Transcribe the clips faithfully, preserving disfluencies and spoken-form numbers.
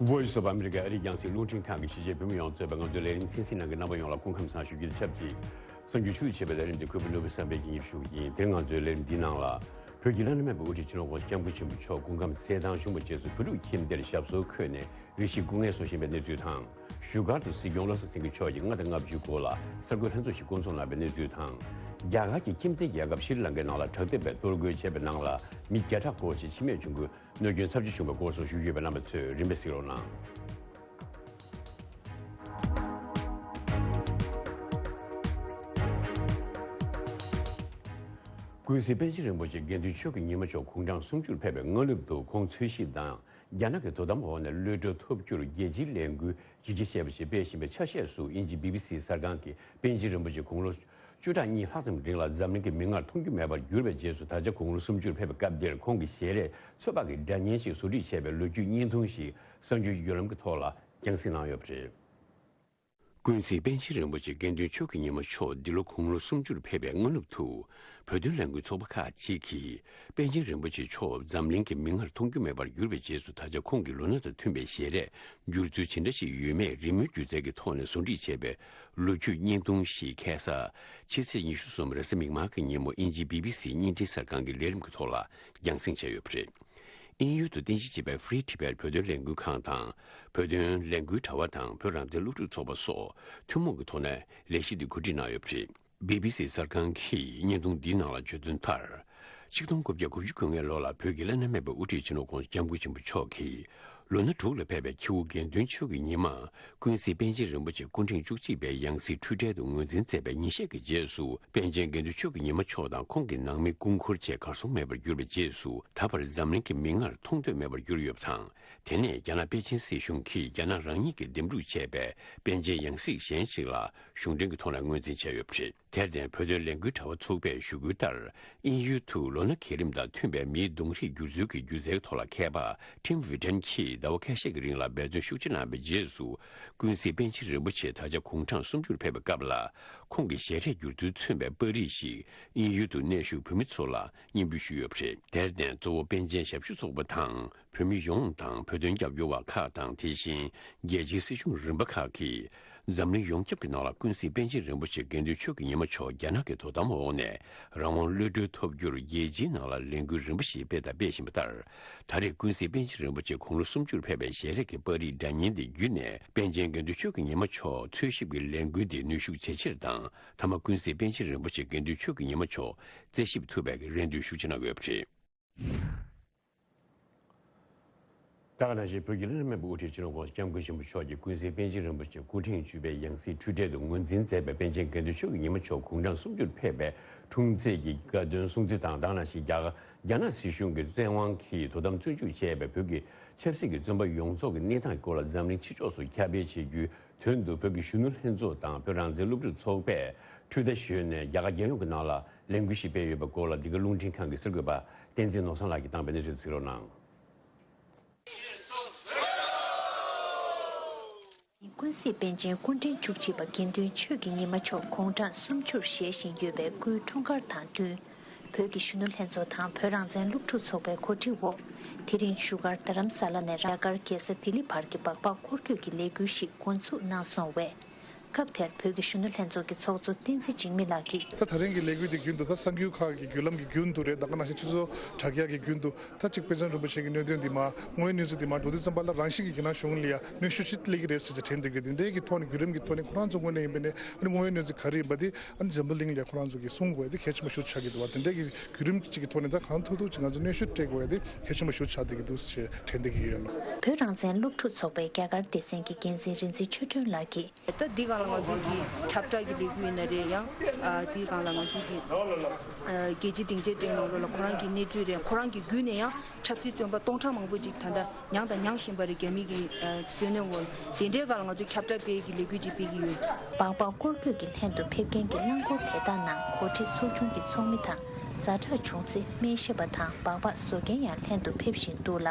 Voice of America ཨ་རིའི་རྒྱང་སྲིང་རླུང་འཕྲིན་ཁང་གི་གཞིས་བྱེས་བོད་མི་ཡོངས་གཙོས་པའི་ང་ཚོའི་ལས་རིམ་གསན་གཟིགས་གནང་མཁན་རྣམ་པ་ཡོངས་ལ་སྐུ་ཁམས་བཟང་ཞུ་རྒྱུ་དང་ཆབས་ཅིག་གསར་འགྱུར་ཆུ་ཚོད་ཕྱེད་པའི་ལས་རིམ་འདི་ཁུ་བུ་ནོར་བུ་བསམ་འཕེལ་གྱིས་སྙན་ཞུ་ཞུ་གི་ཡིན། དེ་རིང་ང་ཚོའི་ལས་རིམ་འདིའི་ནང་ལ། བོད་ཀྱི་བླ་ན་མེད་པའི་དབུ་ཁྲིད་སྤྱི་ནོར་༸གོང་ས་༸སྐྱབས་མགོན་ཆེན་པོ་མཆོག་སྐུ་ཁམས་གསལ་ཐང་བྱུང་བའི་རྗེས་སུ་བོད་ཕྲུག་ཁྱིམ་སྡེར་ཞབས་སོར་འཁོད་ནས་རེ་ཞིག་སྐུ་ངལ་གསོ་བཞིན་པའི་གནས་ཚུལ་དང་། བཞུགས་སྒར་དུ་སྲིད་སྐྱོང་བློ་བཟང་སེང་གེ་མཆོག་གིས་ལྔ་དང་ལྔ་བཅུའི་འགོ་ལ་གསར་འགོད་ལྷན་ཚོགས་ཤིག་བསྐོང་ཚོགས་གནང་བའི་གནས་ཚུལ་དང་། རྒྱ་གར་གྱི་ཁྱིམ་མཚེས་རྒྱལ་ཁབ་ཤྲི་ལངྐའི་ནང་ལ་དྲག་འཐབ་པས་གཏོར་རྒོལ་བྱས་པའི་ནང་ལ་མི་བརྒྱ་ཕྲག་སྐོར་ཞིག་འཆི་རྨས་བྱུང་ཁུལ་གནོད་སྐྱོན་ཚབས་ཆེ་བྱུང་བའི་སྐོར་སོགས་ཞུ་རྒྱུ་ཡོད་པས། རྣམ་པ་ཚོས་རིམ་པས་གཟིགས་རོགས་གནང་། ཀུན་གཟིགས་པཎ་ཆེན་རིན་པོ་ཆེ་དགེ་འདུན་ཆོས་ཀྱི་ཉི་མ་མཆོག་དགུང་གྲངས་སུམ་ཅུར་ཕེབས་པའི་སྔ་ནུབ་ཏུ་ཁོང་འཚོལ་ཞིབ་དང་། རྒྱ་ནག་གི་དོ་དམ་འོག་ནས་གློད་གྲོལ་ཐོབ་རྒྱུར་རྒྱལ་སྤྱིའི་ལས་འགུལ་ཡིད་ཆེས་བྱེད་པ་ཞིག་སྤེལ་བཞིན་པའི་ཆ་ཤས་སུ། དབྱིན་ཇི་བི་བི་སི་གསར་ཁང་གིས་པཎ་ཆེན་རིན་པོ་ཆེ་དགུང་ལོ་བཅུ་ཕྲག་གཉིས་ལྷག་ཙམ་རིང་ལ་འཛམ་གླིང་གི་མིག་སྔར་མཐོང་རྒྱུ་མེད་པར་གྱུར་བའི་རྗེས་སུ། ད་ཆ་དགུང་ལོ་སུམ་ཅུར་ཕེབས་པའི་སྐབས་འདིར་ཁོང་གི་ཞལ་རས་ཚོད་དཔག་གི་སྒྲ་སྙན་ཞིག་བཟོ་སྒྲིག་བྱས་པའི་ལོ་རྒྱུས་བརྙན་ཐུང་ཞིག་གསར་འགྱུར་བརྒྱུད་ལམ་གྱི་ཐོག་ལ་རྒྱང་སྲིང་གནང་ཡོད་པ་རེད། ཀུན་གཟིགས་པཎ་ཆེན་རིན་པོ་ཆེ་དགེ་འདུན་ཆོས་ཀྱི་ཉི་མ་མཆོག་འདི་ལོ་དགུང་ལོ་སུམ་ཅུར་ཕེབས་པའི་སྔ་ནུབ་ཏུ། བོད་དོན་ལས་འགུལ་ཚོགས་པ་ཁག་ཅིག་གིས་པཎ་ཆེན་རིན་པོ་ཆེ་མཆོག་འཛམ་གླིང་གི་མིག་སྔར་མཐོང་རྒྱུ་མེད་པར་གྱུར་བའི་རྗེས་སུ། ད་ཆ་ཁོང་གི་ལོ་ན་དང་མཐུན་པའི་ཞལ་རས་བསྒྱུར་ཚུལ་ཇི་འདྲ་ཞིག་ཡོད་མེད་རི་མོའི་སྒྱུ་རྩལ་གྱི་ཐོག་ནས་བཟོ་སྒྲིག་བྱས་པའི་ལོ་རྒྱུས་བརྙན་ཐུང་ཞིག་ཁ་སང་ཕྱི་ཚེས་ཉི་ཤུ་གསུམ་རེས་གཟའ་མིག་དམར་གྱི་ཉིན་མོ་དབྱིན་ཇིའི་བི་བི་སིའི་བརྙན་འཕྲིན་གསར་ཁང་གི་ལས་རིམ་གྱི་ཐོག་ལ་རྒྱང་སྲིང་བྱས་ཡོད་པ་རེད། དབྱིན་ཡུལ་དུ་རྟེན་གཞི་བྱས་པའི་Free Tibet བོད་དོན་ལས་འགུལ་ཁང་དང་། བོད་དོན་ལས་འགུལ་དྲ་བ་དང་བོད་རང་བཙན་སློབ་ཕྲུག་ཚོགས་པ་སོགས་ཐུན་མོང་གི་ཐོག་ནས་ལས་གཞི་འདི་གོ་སྒྲིག་གནང་ཡོད་པ་རེད། བི་བི་སི་གསར་ཁང་གིས་བརྙན་ཐུང་འདིའི་ནང་ལ་བརྗོད་དོན་ལྟར། ཆིག་སྟོང་དགུ་བརྒྱ་དགུ་བཅུ་གོ་ལྔའི་ལོ་ལ་བོད་ཀྱི་བླ་ན་མེད་པའི་དབུ་ཁྲིད་སྤྱི་ནོར་༸གོང་ས་༸སྐྱབས་མགོན་ཆེན་པོ་མཆོག་གིས་ལོ་ན་དྲུག་ལ་ཕེབས་པའི་ཁྱེའུ་དགེ་འདུན་ཆོས་ཀྱི་ཉི་མ་ཀུན་གཟིགས་པཎ་ཆེན་རིན་པོ་ཆེ་སྐུ་ཕྲེང་བཅུ་གཅིག་པའི་ཡང་སྲིད་འཁྲུལ་བྲལ་དུ་ངོས་འཛིན་མཛད་པའི་ཉིན་ཤས་ཀྱི་རྗེས་སུ། པཎ་ཆེན་དགེ་འདུན་ཆོས་ཀྱི་ཉི་མ་མཆོག་དང་ཁོང་གི་ནང་མི་སྐུ་འཁོར་བཅས་གར་སོང་མེད་པར་གྱུར་བའི་རྗེས་སུ། ད་བར་འཛམ་གླིང་གི་མིག་སྔར་མཐོང་ཐོས་མེད་པར་གྱུར་ཡོད་པ་དང་། དེ་ནས་རྒྱ་ནག་པེ་ཅིན་སྲིད་གཞུང་གིས་རྒྱ་ནག་རང་ཉིད་ཀྱིས་འདེམས་སྒྲུག་བྱས་པའི་པཎ་ཆེན་ཡང་སྲིད་གཞན་ཞིག་ལ་གཞུང་འབྲེལ་གྱི་ཐོག་ནས་ངོས་འཛིན་བྱས་ཡོད་པ་རེད། དེར་བརྟེན་བོད་དོན་ལས་འགུལ་དྲ་བ་ཚོགས་པས་ཞུ་སྐུལ་ལྟར། དབྱིན་ཡུལ་དུ་ལོ་ན་གས་རིམ་དང་མཐུན་པའི་མིའི་གདོང་རིས་བསྒྱུར་ཚུལ་གྱི་སྒྱུ་རྩལ་ཐོག་ལ་མཁས་པ་Tim Wheldon གྱིས་ཟླ་བ་ཁ་ཤས་ཀྱི་རིང་ལ་འབད་བརྩོན་ཤུགས་ཆེ་གནང་བའི་རྗེས་སུ། ཀུན་གཟིགས་པཎ་ཆེན་རིན་པོ་ཆེ་ད་ཆ་དགུང་གྲངས་སུམ་ཅུར་ཕེབས་པའི་སྐབས་ལ། ཁོང་གི་ཞལ་རས་བསྒྱུར་ཚུལ་མཚོན་པའི་པར་རིས་ཤིག་དབྱིན་ཡུལ་དུ་གནས་བཞུགས་བོད་མི་ཚོ་ལ་སྙན་འབུལ་ཞུས་ཡོད་པ་རེད། དེར་བརྟེན་གཙོ་བོ་པཎ་ཆེན་ཞབས་ཞུ་ཚོགས་པ་དང་། བོད་མི་ཡོངས་དང་བོད་དོན་རྒྱབ་སྐྱོར་བ་ཁག་དང་། དེ་བཞིན་རྒྱལ་སྤྱིའི་སྲིད་གཞུང་རིམ་པ་ཁག་གིས། འཛམ་གླིང་ཡོངས་ཁྱབ་ཀྱི་ནང་ལ་ཀུན་གཟིགས་པཎ་ཆེན་རིན་པོ་ཆེ་དགེ་འདུན་ཆོས་ཀྱི་ཉི་མ་མཆོག་རྒྱ་ནག་གི་དོ་དམ་འོག་ནས་རང་དབང་གློད་གྲོལ་ཐོབ་རྒྱུར་རྒྱལ་སྤྱིའི་ནང་ལ་ལས་འགུལ་རིམ་པ་ཞིག་སྤེལ་དང་སྤེལ་བཞིན་པ་ལྟར། ད་རེས་ཀུན་གཟིགས་པཎ་ཆེན་རིན་པོ་ཆེ་དགུང་ལོ་སུམ་ཅུར་ཕེབས་པའི་ཞལ་རས་ཀྱི་པར་རིས་སྒྲ་སྙན་འདི་བརྒྱུད་ནས། པཎ་ཆེན་དགེ་འདུན་ཆོས་ཀྱི་ཉི་མ་མཆོག་འཚོལ་ཞིབ་ཀྱི་ལས་འགུལ་འདི་ནུས་ཤུགས་ཇེ་ཆེར་དང་། མཐའ་མ་ཀུན་གཟིགས་པཎ་ཆེན་རིན་པོ་ཆེ་དགེ་འདུན་ཆོས་ཀྱི་ཉི་མ་མཆོག་རྩད་ཞིབ་ཐུབ་པའི་རེ་འདུན་ཤུགས་ཆེ་གནང་ཡོད་པ་རེད། ད་ག་ནང་བཞིན་བོད་ཀྱི་བླ་ན་མེད་པའི་དབུ་ཁྲིད་སྤྱི་ནོར་༸གོང་ས་༸སྐྱབས་མགོན་ཆེན་པོ་མཆོག་གིས་ཀུན་གཟིགས་པཎ་ཆེན་རིན་པོ་ཆེ་སྐུ་ཕྲེང་བཅུ་པའི་ཡང་སྲིད་འཁྲུལ་བྲལ་དུ་ངོས་འཛིན་མཛད་པའི་པཎ་ཆེན་དགེ་འདུན་ཆོས་ཀྱི་ཉི་མ་མཆོག་དགུང་གྲངས་སུམ་ཅུར་ཕེབས་པའི་འཁྲུངས་ཚེས་ཀྱི་དགའ་སྟོན་སྲུང་བརྩི་དང་། ད་ག་ནང་བཞིན་རྒྱ་གར་རྒྱ་ནག་སྲིད་གཞུང་གི་བཙན་དབང་གིས་དོ་དམ་བཙོན་འཇུག་བྱས་པའི་བོད་ཀྱི་ཆབ་སྲིད་ཀྱི་བཙོན་པ་ཡོངས་རྫོགས་ཀྱི་གནས་སྟངས་སྐོར་ལ་འཛམ་གླིང་ཕྱི་ཕྱོགས་སུ་ཁྱབ་སྤེལ་བྱེད་རྒྱུའི་དོན་དུ། བོད་ཀྱི་གཞོན་ནུ་ལྷན་ཚོགས་དང་བོད་རང་བཙན་སློབ་ཕྲུག་ཚོགས་པས་འཕྲུལ་རྟ་ཞོན་ནས་རྒྱ་གར་རྒྱལ་ཡོངས་ཀྱི་ནང་ལ་ལས་འགུལ་ཞིག་སྤེལ་ཡོད་པའི་སྐོར་ལ། འདི་ག་རླུང་འཕྲིན་ཁང་གི་གསར་འགོད་པ་བསྟན་འཛིན་ནོར་བཟང་ལགས་ཀྱིས་བཏང་བའི་གནས་ཚུལ་གཟིགས་རོགས་གནང་། ཀུན་གཟིགས་པཎ་ཆེན་སྐུ་ཕྲེང་བཅུ་གཅིག་པ་དགེ་འདུན་ཆོས་ཀྱི་ཉི་མ་མཆོག་དགུང་གྲངས་སུམ་ཅུར་བཞེས་བཞིན་ཡོད་པའི་སྐུའི་འཁྲུངས་སྐར་དང་བསྟུན། བོད་ཀྱི་གཞོན་ནུ་ལྷན་ཚོགས་དང་བོད་རང་བཙན་སློབ་ཕྲུག་ཚོགས་པའི་གོ་སྒྲིག་འོག་དེ་རིང་བཞུགས་སྒར་རྡ་རམ་ས་ལ་ནས་རྒྱ་གར་རྒྱལ་ས་ལྡི་ལི་བར་གྱི་སྦག་སྦག་སྐོར་སྐྱོད་ཀྱི་ལས་འགུལ་ཞིག་འགོ་འཛུགས་གནང་སོང་བས། སྐབས་དེར་བོད་ཀྱི་གཞོན་ནུ་ལྷན་ཚོགས་ཀྱི་ཚོགས་གཙོ་བསྟན་འཛིན་འཇིགས་མེད་ལགས་ཀྱིས། ད་ད་རིང་གི་ལས་འགུལ་འདི་བརྒྱུད་དུ། ད་གསར་འགྱུར་ཁག་གི་བརྒྱུད་ལམ་གྱི་བརྒྱུད་དུ་རེད། ད་ག་ནང་བཞིན་ཆུ་ཚོད་དྲ་རྒྱ་གི་བརྒྱུད་དུ། ད་གཅིག་པཎ་ཆེན་རིན་པོ་ཆེ་གི་གནད་དོན་འདི་མ་དངོས་ཡོད་གནས་ཚུལ་འདི་མ་འགྲོ་དུས་ཙམ་པ་ལ། རང་བཞིན་གྱིས་ཁྱེད་རང་གཞུང་ལ་ཡ་གནོན་ཤུགས་ཤིག་སླེབས་ཀྱི་རེད་ཟེར་ཅིག་དྲན་བསྡད་ཀྱི་ཡོད། དེ་འདྲའི་གི་ཐོག་ནས་བརྒྱུད་རིམ་གྱི་ཐོག་ནས་ཁོ་རང་ཚོ་དངོས་གནས་ཡིན་པ་ནས་ཨ་ནི་འཛམ་བུ་གླིང་ལ་ཁོ་རང་ཚོ་གི་གསུང་དགོས་ཡ་དེ་གལ་ཆེན་པོ་ཤུགས་ཆགས་ཀྱི་འདུག་བ། དེ་འདྲའི་གི་བརྒྱུད་རིམ་གཅིག་གི་ཐོག་ནས་ད་གང་ཐུབ་ཐུབ་ཅིག་ང་ཚོ་གནོན་ཤུགས་སྤྲད་དགོས་ཡ་དེ་གལ་ཆེན་པོ་ཤུགས་ཆགས་བསྡད་ཀྱི་འདུག་ཟེར་དྲན་བསྡད་ཀྱི་ཡོད་ལགས། བོད་རང་བཙན་སློབ་ཕྲུག་ཚོགས་པའི་རྒྱ་གར་སྡེ་ཚན་གྱི་འགན་འཛིན་རིག་འཛིན་ཆོས་སྒྲོན་ལགས་ཀྱིས། ད་འདི་སྒང་ལ་ང་ཚོའི་གི་ཁྱབ་བསྒྲགས་ཀྱི་ལས་འགུལ་ཡིན་ན་རེད། ཡང་ཨ་འདི་སྒང་ལ་ང་ཚོའི་གི་ཨ་རྒྱལ་སྤྱིའི་སྡིངས་ཆའི་སྟེང་ནང་ལོགས་ལ་ཁོ་རང་གི་གནས་ཚུལ་རེད། ཁོ་རང་གི་བརྒྱུད་ནས་ཡང་ཆབ་སྲིད་བཙོན་པ་སྟོང་ཕྲག་མང་པོ་ཅིག་ད་ལྟ་མྱངས་དང་མྱང་བཞིན་པ་རེད། རྒྱ་མི་གི་ཨ་བཙོན་གནས་འོག་དེ་འདྲའི་སྒང་ལ་ང་ཚོས་ཁྱབ་བསྒྲགས་སྤེལ་གྱི་ལས་འགུལ་ཅིག་སྤེལ་གྱི་ཡོད། སྦག་སྦག་སྐོར་སྐྱོད་ཀྱི་ལྷན་དུ་ཕེབས་མཁན་གྱི་རླངས་འཁོར་དེ་དག་ནང་འགོ་ཁྲིད་ཚོགས་ཆུང་གི་ཚོགས་མི་དང་། ཛ་དྲག་བྱུང་ཚེ་སྨན་ཞབས་པ་དང་སྦག་སྦག་བཟོ་མཁན་ཡང་ལྷན་དུ་ཕེབས་བཞིན་འདུག་ལ།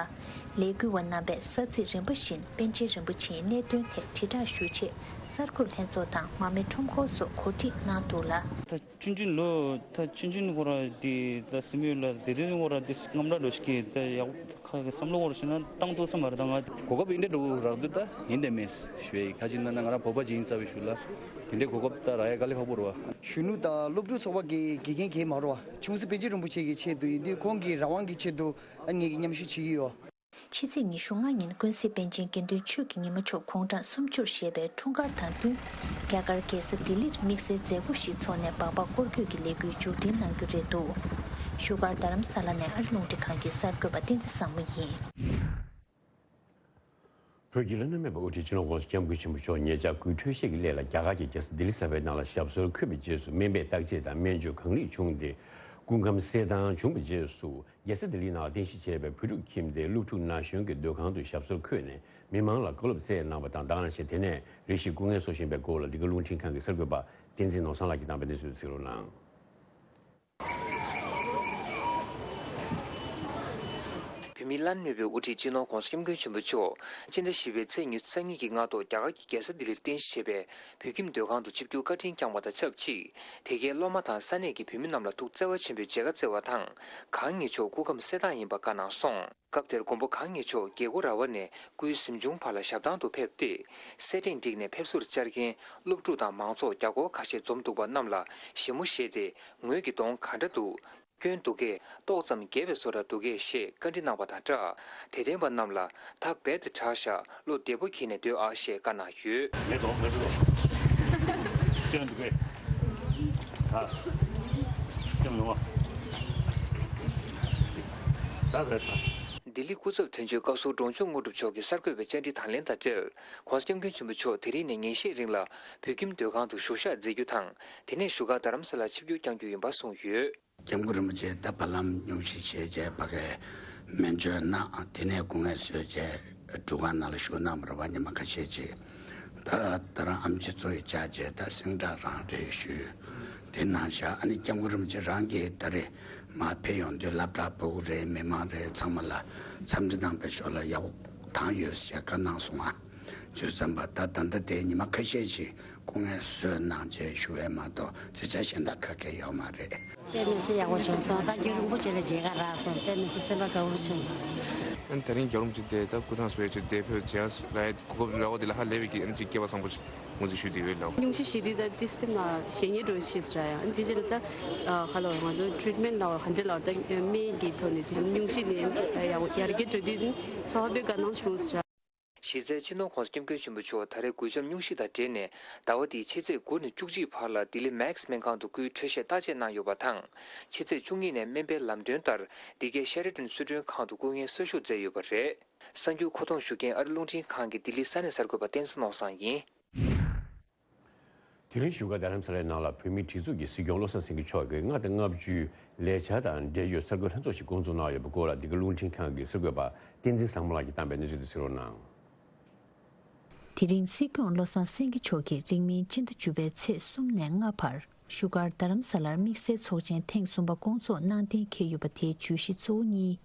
ལས་འགུལ་བ་རྣམ་པས་ས་ཚིགས་རིམ་པ་བཞིན་པཎ་ཆེན་རིན་པོ་ཆེའི་གནད་དོན་ཐད་དྲིལ་བསྒྲགས་ཞུ་ཆེད་ གསར་འགོད་ལྷན་ཚོགས་དང་མ་རྨོས་ཁྲོམ་སྐོར་སོགས་གོ་སྒྲིག་གནང་འདུག་ལ། ད་ཆུང་ཆུང་ལོ་ད་ཆུང་ཆུང་སྐོར་དེ་ད་སེམས་ཡོད་ལ་དེ་དོན་སྐོར་དེ་རྔམ་སྐྲག་འགྲོ་ཞིག་གི་ད་ཡག་ཁ་གི་བསམ་བློ་སྐོར་བྱས་ན་བཏང་ཐུབ་ས་མ་རེད་ད་ང་། གོ་སྐབས་ཡིན་འདྲ་འགྲོ་རག་འདུག་ད་ཡིན་དེ་མེད་ཞུ་ཡ་ཡིན། ཁ་ཅིག་ན་ན་ང་རང་བོད་པ་ཅིག་ཡིན་ཚ་བའི་ཞུ་ལ་དེ་འདྲའི་གོ་སྐབས་ད་རག་ཡ་དཀའ་ལས་ཁག་པོ་རེད་བ། གཞོན་ནུ་དང་སློབ་ཕྲུག་ཚོགས་པ་གི་དགེ་རྒན་གང་ཡང་མ་རེད་བ། ཆུང་སྲིད་པཎ་ཆེན་རིན་པོ་ཆེ་གི་ཆེད་དུ་ཡིན་དུས་ཁོང་གི་རང་དབང་གི་ཆེད་དུ་ཨ་ངེད་ཀྱིས་མཉམ་ཞུགས་བྱེད་ཀྱི་ཡོད། ཕྱི་ཚེས་ཉི་ཤུ་ལྔ་ཉིན་ཀུན་གཟིགས་པཎ་ཆེན་དགེ་འདུན་ཆོས་ཀྱི་ཉི་མ་མཆོག་དགུང་གྲངས་སུམ་ཅུར་བཞེས་པའི་འཁྲུངས་སྐར་དང་བསྟུན། རྒྱ་གར་རྒྱལ་ས་ལྡི་ལིར་དམིགས་བསལ་མཛད་སྒོ་ཞིག་འཚོགས་ནས་སྦག་སྦག་སྐོར་སྐྱོད་ཀྱི་ལས་འགུལ་མཇུག་སྒྲིལ་གནང་རྒྱུ་རེད་འདུག་བཞུགས་སྒར་རྡ་རམ་ས་ལ་ནས་ཨ་རི་རླུང་འཕྲིན་ཁང་གི་གསར་འགོད་པ་བསྟན་འཛིན་བཟང་མོ་ཡིན། བོད་ཀྱི་བླ་ན་མེད་པའི་དབུ་ཁྲིད་སྤྱི་ནོར་༸གོང་ས་༸སྐྱབས་མགོན་ཆེན་པོ་མཆོག་ཉེ་ཆར་སྐུའི་འཕྲོད་བཞེས་ཀྱི་སླད་ལ་རྒྱ་གར་གྱི་རྒྱལ་ས་ལྡི་ལི་གསར་པའི་ནང་ལ་ཞབས་སོར་འཁོད་པའི་རྗེས་སུ་སྨན་པས་བརྟག་དཔྱད་དང་སྨན་བཅོས་གང་ལེགས་བྱུང་སྟེ། སྐུ་ཁམས་གསལ་ཐང་བྱུང་བའི་རྗེས་སུ། རྒྱལ་ས་ལྡི་ལིའི་ནང་རྟེན་གཞི་བྱས་པའི་བོད་ཕྲུག་ཁྱིམ་སྡེའི་སློབ་ཕྲུག་ན་གཞོན་གྱི་སྡོད་ཁང་དུ་ཞབས་སོར་འཁོད་ནས་མི་མང་ལ་བཀའ་སློབ་སྩལ་གནང་བ་དང་། དེ་ནས་རེ་ཞིག་སྐུ་ངལ་གསོ་བཞིན་པའི་སྐོར་ལ་འདི་ག་རླུང་འཕྲིན་ཁང་གི་གསར་འགོད་པ་བསྟན་འཛིན་ནོར་བཟང་ལགས་ཀྱིས་བཏང་བའི་གནས་ཚུལ་གཟིགས་རོགས་གནང་། བོད་མིའི་བླ་ན་མེད་པའི་དབུ་ཁྲིད་སྤྱི་ནོར་༸གོང་ས་༸སྐྱབས་མགོན་ཆེན་པོ་མཆོག་སྤྱི་ཟླ་བཞི་པའི་ཚེས་ཉི་ཤུ་རྩ་གཉིས་ཀྱི་སྔ་དྲོ་རྒྱ་གར་གྱི་རྒྱལ་ས་ལྡི་ལིར་རྟེན་གཞི་བྱས་པའི་བོད་ཁྱིམ་སྡོད་ཁང་དུ་ཆིབས་བསྒྱུར་བཀའ་དྲིན་བསྐྱངས་པ་དང་ཆབས་ཅིག་དེ་གའི་སློབ་མ་དང་ས་གནས་ཀྱི་བོད་མི་རྣམས་ལ་ཐུགས་བརྩེ་བ་ཆེན་པོས་མཇལ་ཁ་བསྩལ་བ་དང་། གང་ཉིད་མཆོག་སྐུ་ཁམས་གསལ་ཐང་ཡིན་པ་བཀའ་གནང་སོང་། སྐབས་དེར་མགོན་པོ་གང་ཉིད་མཆོག་རྒྱལ་སྒོ་ར་བ་ནས་སྐུའི་གཟིམ་ཆུང་བར་ལ་ཞབས་ཐང་དུ་ཕེབས་ཏེ། སེར་ཕྲེང་བསྒྲིགས་ནས་ཕེབས་བསུར་བཅར་མཁན་སློབ་ཕྲུག་དང་མང་ཚོགས་བརྒྱ་སྐོར་ཁ་ཤས་འཛོམས་འདུག་པ་རྣམས་ལ་ཞལ་མོ་བཞེས་ཏེ། ངོས་ཀྱི་གདོང་ག་འདྲ་འདུག་སྐྱོན་འདུག་གས། ཏོག་ཙམ་རྒས་པའི་བཟོ་འདྲ་འདུག་གས་ཞེས་བཀའ་འདྲི་གནང་བ་དང་སྦྲགས། དད་ལྡན་པ་རྣམས་ལ་ད་རྦད་དེ་དྲག་ཤག་བློ་བདེ་པོ་གྱིས་ནས་སྡོད་ཨ་ཞེས་བཀའ་གནང་ཡོད། ངའི་གདོང་ངའི་གདོང་། སྐྱོན་འདུག་གས། ད་སྐྱོན་མི་འོང་། ད་རེད་ད། ལྡི་ལི་སྐུ་ཚབ་དོན་གཅོད་བཀའ་ཟུར་འབྲོང་ཆུང་དངོས་གྲུབ་མཆོག་གིས་གསར་འགོད་པའི་བཅར་འདྲི་དང་ལེན་དང་འབྲེལ། ༸གོང་ས་༸སྐྱབས་མགོན་ཆེན་པོ་མཆོག་དེ་རིང་ནས་ཉིན་ཤས་རིང་ལ་བོད་ཁྱིམ་སྡོད་ཁང་དུ་བཞུགས་ཞག་མཛད་རྒྱུ་དང་། དེ་ནས་བཞུགས་སྒར་རྡ་རམ་ས་ལར་ཆིབས་བསྒྱུར་བསྐྱང་རྒྱུ་ཡིན་པ་གསུངས་ཡོད། སྐྱབས་མགོན་རིན་པོ་ཆེ་ད་བར་ལམ་སྙུང་གཞི་བྱས་རྗེས་ཕ་གིར་སྨན་བཅོས་གནང་། དེ་ནས་སྐུ་ངལ་གསོས་རྗེས་སྒྲུབ་ཁང་ནང་ལ་བཞུགས་གནང་བ་རེད་བ། ཉི་མ་ཁ་ཤས་ཅིག་ད་ད་རང་ཨེམ་ཆི་གཙོ་བོ་བཅར་རྗེས་ད་སེང་བྲག་རང་རེད་ཞུས། དེ་གནང་བཞག་ཨ་ནི་སྐྱབས་མགོན་རིན་པོ་ཆེ་རང་གིས་ད་རེས་མར་ཕེབས་ཡོང་དུས་སློབ་གྲྭ་ཕྲུ་གུ་རེད། མི་མང་རེད། ཚང་མ་ལ་འཚམས་འདྲི་གནང་བའི་ཞོར་ལ་ཡག་པོ་བཏང་ཡོད་ཟེར་བཀའ་གནང་སོང་ང་། བྱས་ཙང་ད་ད་ལྟ་དེ་ཉི་མ་ཁ་ཤས་ཤིག་སྐུ་ངལ་གསོས་གནང་རྗེས་བཞུགས་པ་མ་གཏོགས་རྩིས་ཆ་གཞན་དག་ག་གེ་ཡོད་མ་རེད། དཔེ་མི་སྲིད་ཡག་པོ་བྱུང་སོང་། ད་རྒྱུན་རིང་པོ་ཅིག་ལ་མཇལ་ཁ་རག་སོང་། དཔེ་མི་སྲིད་སེམས་པ་དགའ་པོ་བྱུང་། ཨ་ནི་དེ་རིང་རྒྱལ་བ་རིན་པོ་ཆེ་དེ་ད་སྐུ་ཐང་བཟོ་ཡས་ཆེད་དེ་ཕེབས་བྱས་ལ་གོ་སྐབས་རག་པ་དེ་ལ་ཧ་ལས་པའི་གི་ཨ་ནི་ཅིག་སྐལ་བ་བཟང་པོ་ཞིག་ངོས་འཛིན་ཞུ་བསྡད་ཡོད་ལགས། སྙུང་གཞི་ཞེ་དུས་ད་དེ་སེམས་ལ་ཞེ་སྙིང་འདྲ་ཞིག་ར་ཡང་འདི་རྗེས་ལ་ད་ཧ་ལོ་ང་ཚོ་ཊི་རིཊ་མེན་ཊི་ལ་ག་འདྲ་ལ་ད་སྨན་གྱི་ཐོག་ནས་དེ་སྙུང་གཞི་ནས་ཡར་རྒྱས་འགྲོ་དུས་ཚོར་བ་དཔེ་དགའ་སྣང་བྱུང་ཟེར། གཞི་རྩའི་སྤྱི་ནོར་༸གོང་ས་༸སྐྱབས་མགོན་ཆེན་པོ་མཆོག་ད་རེས་འགུལ་འཇམ་སྙུང་གཞི་དང་འབྲེལ་ནས་ཟླ་བ་འདིའི་ཕྱི་ཚེས་དགུ་ནས་བཅུ་གཅིག་བར་ལ་ལྡི་ལི་མེག་སི་སྨན་ཁང་དུ་སྐུའི་འཕྲོད་བཞེས་བརྟག་དཔྱད་གནང་ཡོད་པ་དང་། ཕྱི་ཚེས་བཅུ་གཉིས་ནས་སྨན་པའི་ལམ་སྟོན་ལྟར་འདི་གའི་ཤེ་ར་ཊོན་གསོལ་མགྲོན་ཁང་དུ་སྐུ་ངལ་གསོ་བཞུགས་མཛད་ཡོད་པ་རེད། གསར་འགྱུར་མཁོ་གཏོང་ཞུ་མཁན་ཨ་རི་རླུང་འཕྲིན་ཁང་གི་ལྡི་ལི་ས་གནས་གསར་འགོད་པ་བསྟན་འཛིན་ནོར་བཟང་ཡིན། དེ་རིང་བཞུགས་སྒར་རྡ་རམ་ས་ལའི་ནང་ལ་བོད་མིའི་སྒྲིག་འཛུགས་ཀྱི་སྲིད་སྐྱོང་བློ་བཟང་སེང་གེ་མཆོག་གིས་ལྔ་དང་ལྔ་བཅུའི་ལས་འཆར་དང་འབྲེལ་ཡོད་གསར་འགོད་ལྷན་ཚོགས་ཤིག་འགོ་འཛུགས་གནང་ཡོད་པའི་སྐོར་ལ་འདི་ག་རླུང་འཕྲིན་ཁང་གི་གསར་འགོད་པ་བསྟན་འཛིན་བཟང་མོ་ལགས་ཀྱིས་བཏང་པའི་གནས་ཚུལ་དེ་གཟིགས་རོགས་གནང་། དེ་རིང་སྲིད་སྐྱོང་བློ་བཟང་སེང་གེ་མཆོག་གིས་རིང་མིན་སྤྱི་ཟླ་བཅུ་པའི་ཚེས་གསུམ་ནས་ལྔ་བར་བཞུགས་སྒར་རྡ་རམ་ས་ལར་དམིགས་བསལ་ཚོགས་ཆེན་ཐེངས་གསུམ་པ་བསྐོང་ཚོགས་གནང་གཏན་འཁེལ་ཡོད་པ་དེའི་བརྗོད་གཞི་གཙོ་བོ་གཉིས།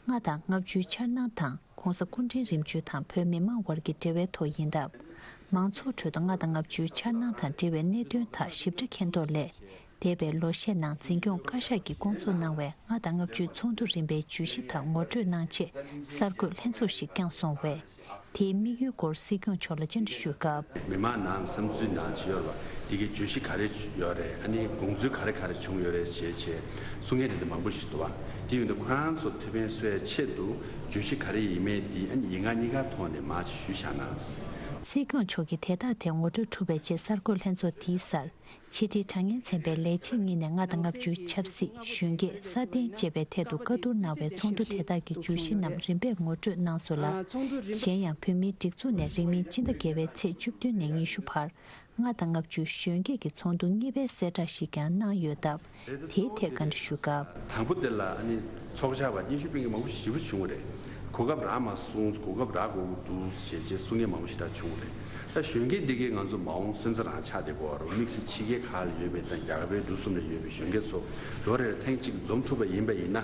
ལྔ་དང་ལྔ་བཅུའི་འཆར་སྣང་དང་༸གོང་ས་སྐུ་ཕྲེང་རིམ་བྱོན་དང་བོད་མི་མང་དབར་གྱི་འབྲེལ་བའི་ཐོག་ཡིན་སྟབས། མང་ཚོགས་ཁྲོད་དུ་ལྔ་དང་ལྔ་བཅུའི་འཆར་སྣང་དང་འབྲེལ་བའི་གནད་དོན་ཐད་ཞིབ་ཕྲ་མཁྱེན་རྟོགས་སླད། འདས་པའི་ལོ་ཤས་ནང་འཛིན་སྐྱོང་བཀའ་ཤག་གིས་བསྐོང་ཚོགས་གནང་བའི་ལྔ་དང་ལྔ་བཅུའི་ཚོགས་འདུ་རིམ་པའི་བརྗོད་གཞི་དག་ངོ་སྤྲོད་གནང་ཆེད་གསར་འགོད་ལྷན་ཚོགས་ཤིག་བསྐྱངས་སོང་བས། དེའི་དམིགས་ཡུལ་སྐོར་སྲིད་སྐྱོང་མཆོག་ལ་བཅར་འདྲི་ཞུས་སྐབས། མི་མང་ནང་བསམ་ཚུལ་ནང་ཇི་ཡོད་རེད་བ། འདི་གའི་བརྗོད་གཞི་ག་རེ་ཡོད་རེད། ཨ་ནི་དགོངས་ཚུལ་ག་རེ་ག་རེ་བྱུང་ཡོད་རེད་ཞེས་བྱས་གསུང་མཁན་དེ་འདྲ་མང་པོ་ཞིག་འདུག་བ། དེ་ཡོད་དུས་ཁོ་རང་ཚོ་ཐེ་ཕན་གསོ་ཡའི་ཆེད་དུ་བརྗོད་གཞི་ག་རེ་ཡིན་མིན་འདི་ཨ་ནི་ཡིག་ངག་གཉིས་ཀ་ཐོག་ནས་མར་ཞུས་བཞག་ན། སྲིད་སྐྱོང་མཆོག་གིས་དེ་དག་ཐད་ངོ་སྤྲོད་གྲུབ་པའི་རྗེས་གསར་འགོད་ལྷན་ཚོགས་འདིའི་སར། ཕྱི་དྲིལ་དྲ་བརྙན་ཚན་པའི་ལས་བྱེད་གཉིས་ནས་ལྔ་དང་ལྔ་བཅུའི་ཆབ་སྲིད། གཞོན་སྐྱེས། སྲ་བརྟན་བཅས་པའི་ཐད་དུ་བཀའ་བསྡུར་གནང་བའི་ཚོགས་འདུ་དེ་དག་གི་བརྗོད་གཞི་རྣམས་རིམ་པས་ངོ་སྤྲོད་གནང་སོང་ལ། གཞན་ཡང་བོད་མིའི་སྒྲིག་འཛུགས་ནས་རིང་མིན་སྤྱི་ཟླ་བརྒྱད་པའི་ཚེས་བཅུ་བདུན་ནས་ཉི་ཤུ་བར། ལྔ་དང་ལྔ་བཅུའི་གཞོན་སྐྱེས་ཀྱི་ཚོགས་འདུ་གཉིས་པའི་གསལ་བསྒྲགས་ཤིག་ཀྱང་གནང་ཡོད་སྟབས། དེའི་ཐད་བཀའ་འདྲི་ཞུ་སྐབས། དང་པོ་དེ་ལ་ཨ་ནི་ཚོགས་བཅར་བ་སྙན་ཞུ་སྤེལ་མཁན་མང་པོ་ཞེ་པོ་བྱུང་བ་རེད། གོ་སྐབས་རག་མ་སོང་། གོ་སྐབས་རག་དགོས་ཀྱི་འདུག་ཞེས་བྱས་གསུང་མཁན་མང་པོ་ཞེ་དྲག་བྱུང་བ་རེད། ད་གཞོན་སྐྱེས་འདི་གའི་ང་ཚོ་མ་འོངས་སོན་རྩ་རང་ཆགས་བསྡད་དགོས་པ་རེད། དམིགས་བསལ་ཕྱི་རྒྱལ་ཁག་ལ་ཡོད་པའི་དང་རྒྱ་གར་བོད་འདི་གསུམ་ལ་ཡོད་པའི་གཞོན་སྐྱེས་ཚོ་ལོ་རེར་ཐེངས་གཅིག་འཛོམས་ཐུབ་པ་ཡིན་པ་ཡིན་ན།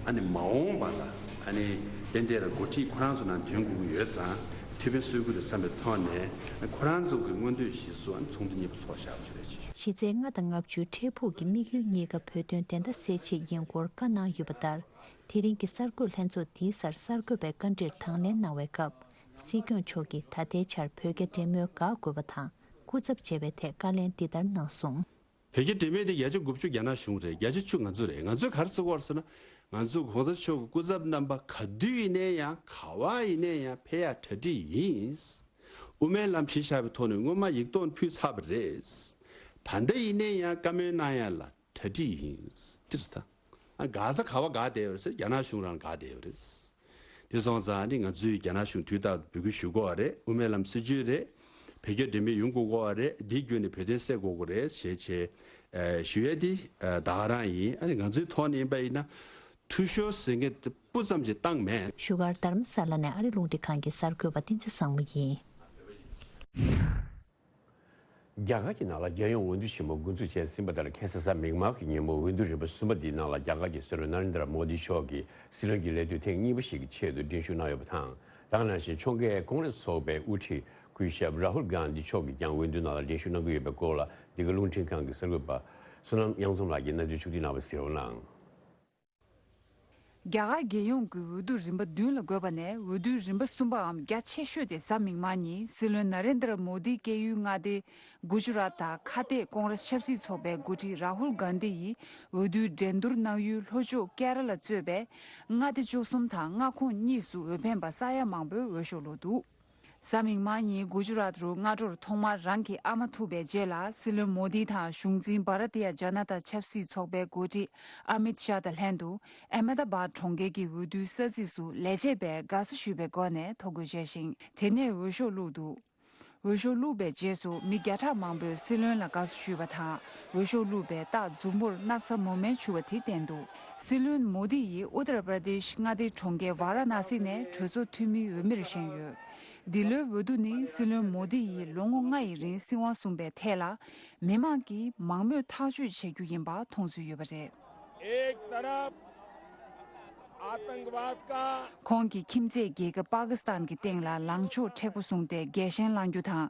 ཨ་ནི་མ་འོངས་པ་ལ་ཨ་ནི་ཏན་ཏན་ར་འགོ་ཁྲིད་ཁོ་རང་ཚོ་ནང་འདོན་དགོས་ཀྱི་ཡོད་ཙང་། ཐུགས་ཕན་གསོས་ཀྱི་རེད་བསམ་པའི་ཐོག་ནས་ཁོ་རང་ཚོ་གི་མངོན་འདོད་གཞིར་བཟུང་ཚོགས་འདུ་གཉིས་པ་ཚོགས་བཞག་པ་ཞིག་རེད་ཅེས་ཞུ། གཞི་རྩའི་ལྔ་དང་ལྔ་བཅུའི་འཕྲལ་ཕུགས་ཀྱི་དམིགས་ཡུལ་གཉིས་ཀ་བོད་དོན་བདེན་མཐའ་གསལ་ཆེད་ཡིན་སྐོར་བཀའ་གནང་ཡོད་པ་ལྟར། དེ་རིང་གི་གསར་འགོད་ལྷན་ཚོགས་འདིའི་སར་གསར་འགོད་པས་བཀའ་འདྲིར་དང་ལེན་གནང་བའི་སྐབས། སྲིད་སྐྱོང་མཆོག་གིས་ད་ལྟའི་ཆར་བོད་རྒྱ་འབྲེལ་མོལ་འགག་དགོས་པ་དང་། སྐུ་ཚབ་བྱས་པའི་ཐད་བཀའ་ལན་འདི་ལྟར་གནང་སོང་། བོད་རྒྱ་འབྲེལ་མོལ་དེ་བརྒྱ་ཆ་དགུ་བཅུ་རྒྱ་ནག་གཞུང་རེད། བརྒྱ་ཆ་བཅུ་ང་ཚོ་རེད། ང་ཚོས་ག་རེ་ཟེར་གྱི་ཡོད་རེད་ཟེར་ན། ང་ཚོ་གོང་ས་མཆོག་གི་སྐུ་ཚབ་རྣམ་པ་ག་དུས་ཡིན་ནའི་ཡང་ག་པར་ཡིན་ནའི་ཡང་ཕེབས་ཡག་གྲ་སྒྲིག་ཡིན། དབུ་མའི་ལམ་གཞི་བཞག་པའི་ཐོག་ནས་སྔོན་མ་ཡིག་ཐོག་ཕུལ་ཚར་བ་རེད། ད་ལྟ་ཡིན་ནའི་ཡང་བཀའ་མོལ་གནང་ཡག་ལ་གྲ་སྒྲིག་ཡིན། འདིར་ད། ཨ་དགའ་ས་ག་པར་དགའ་བསྡད་ཡོད་རེད་ཟེར། རྒྱ་ནག་གཞུང་རང་དགའ་བསྡད་ཡོད་རེད། དེ་སོང་ཙང་ནི་ང་ཚོས་རྒྱ་ནག་གཞུང་དུས་རྟག་ཏུ་འབོད་སྐུལ་ཞུ་དགོས་པ་རེད། དབུ་མའི་ལམ་སྲིད་བྱུས་རེད། བོད་རྒྱ་འབྲེལ་མོལ་ཡོང་དགོས་ཀྱི་ཡོད་རེད། འདི་བརྒྱུད་ནས་བོད་དོན་སེལ་དགོས་ཀྱི་རེད་ཞེས་བྱས། ཨ་ཞུ་ཡས་དེ་ཨ་ད་ག་རང་ཡིན། ཨ་ནི་ང་ཚོའི་ཐོག་ནས་ཡིན་པ་ཡིན་ན། འཐུས་ཤོར་ཟེར་མཁན་དེ་སྤུ་ཙམ་ཞིག་བཏང་མེད། བཞུགས་སྒར་རྡ་རམ་ས་ལ་ནས་ཨ་རི་རླུང་འཕྲིན་ཁང་གི་གསར་འགོད་པ་བསྟན་འཛིན་བཟང་མོ་ཡིན། རྒྱ་གར་གྱི་ནང་ལ་རྒྱལ་ཡོངས་འོས་བསྡུ་ཆེན་མོ་འགོ་འཛུགས་བྱས་ཟིན་པ་ལྟར། ཁ་སང་གཟའ་མིག་དམར་གྱི་ཉིན་མོ་འོས་བསྡུ་རིམ་པ་གསུམ་པ་འདིའི་ནང་ལ་རྒྱ་གར་གྱི་སྲིད་བློན་ན་རེན་དྲ་མོ་དི་མཆོག་གིས་སྲིད་བློན་གྱི་ལས་དུས་ཐེངས་གཉིས་པ་ཞིག་གི་ཆེད་དུ་འགྲན་ཞུགས་གནང་ཡོད་པ་དང་། ད་ག་ནང་བཞིན་ཕྱོགས་འགལ་ཀོང་རེས་ཚོགས་པའི་དབུ་ཁྲིད་སྐུ་ཞབས་རཱ་ཧུལ་གྷན་དྷི་མཆོག་གིས་ཀྱང་འོས་བསྡུ་ནང་ལ་འགྲན་ཞུགས་གནང་གི་ཡོད་པའི་སྐོར་ལ་འདི་ག་རླུང་འཕྲིན་ཁང་གི་གསར་འགོད་པ་བསོད་ནམས་དབྱངས་འཛོམས་ལགས་ཀྱིས་གནས་ཚུལ་ཕྱོགས་བསྒྲིགས་གནང་བ་གཟིགས་རོགས་གནང་། རྒྱ་གར་རྒྱལ་ཡོངས་ཀྱི་འོས་བསྡུ་རིམ་པ་བདུན་ལ་བགོས་པ་ནས་འོས་བསྡུའི་རིམ་པ་གསུམ་པའམ་རྒྱ་ཆེ་ཤོས་དེ་གཟའ་མིག་དམར་ཉིན་སྲིད་བློན་ན་རེན་དྲ་མོ་དིའི་སྐྱེས་ཡུལ་མངའ་སྡེ་གུ་ཇུ་རཱཏ་དང་ཁ་གཏད་ཀོང་རེས་ཆབ་སྲིད་ཚོགས་པའི་འགོ་ཁྲིད་རཱ་ཧུལ་གྷན་དྷི་ཡིས་འོས་བསྡུའི་འགྲན་བསྡུར་གནང་ཡུལ་ལྷོ་ཕྱོགས་ཀེ་ར་ལ་གཙོས་པའི་མངའ་སྡེ་བཅུ་གསུམ་དང་མངའ་ཁོངས་གཉིས་སུ་འོས་འཕེན་པ་ས་ཡ་མང་པོས་འོས་ཤོག་བླུགས་འདུག་གཟའ་མིག་དམར་ཉིན་གུ་ཇུ་རཱཏ་རུ་སྔ་དྲོར་ཐོག་མར་རང་གི་ཨ་མ་ཐུག་པའི་རྗེས་ལ། སྲིད་བློན་མོ་དི་དང་གཞུང་འཛིན་བྷ་ར་ཏི་ཡ་ཇ་ན་ཏ་ཆབ་སྲིད་ཚོགས་པའི་འགོ་ཁྲིད་ཨ་མིད་ཤཱ་དང་ལྷན་དུ་ཨེ་མ་ད་བཱད་གྲོང་ཁྱེར་གྱི་འོས་བསྡུའི་ས་ཚིགས་སུ་ལས་བྱེད་པས་དགའ་བསུ་ཞུས་པའི་སྒོ་ནས་ཐོ་འགོད་བྱས་ཤིང་། དེ་ནས་འོས་ཤོག་བླུགས་འདུག་འོས་ཤོག་བླུགས་པའི་རྗེས་སུ་མི་བརྒྱ་ཕྲག་མང་པོས་སྲིད་བློན་ལ་དགའ་བསུ་ཞུས་པ་དང་། འོས་ཤོག་བླུགས་པའི་རྟགས་མཛུབ་མོར་སྣག་ཚ་མོ་མན་འཕྱུར་བ་དེ་བསྟན་འདུག་སྲིད་བློན་མོ་དི་ཡིས་ཨུ་ཏར་པྲ་དེཤ་མངའ་སྡེའི་གྲོང་ཁྱེར་ཝཱ་ར་ཎ་སི་ནས་གྲོས་ཚོགས་འཐུས་མིའི་འོས་མིར་བཞེངས་ཡོད། འདི་ལོའི་འོས་བསྡུ་ནི་སྲིད་བློན་མོ་དི་ཡིས་ལོ་ངོ་ལྔ་ཡི་རིང་སྲིད་དབང་བཟུང་པའི་ཐད་ལ། མི་མང་གིས་མང་མོས་ཐག་གཅོད་བྱེད་རྒྱུ་ཡིན་པ་མཐོང་ཚུལ་ཡོད་པ་རེད། एक तरफ आतंकवाद का ཁོང་གིས་ཁྱིམ་མཚེས་རྒྱལ་ཁབ་པ་ཀི་སི་ཐན་གྱི་སྟེང་ལ་ལངས་ཕྱོགས་མཁྲེགས་པོ་བཟུང་སྟེ་རྒྱལ་ཞེན་བསླང་རྒྱུ་དང་།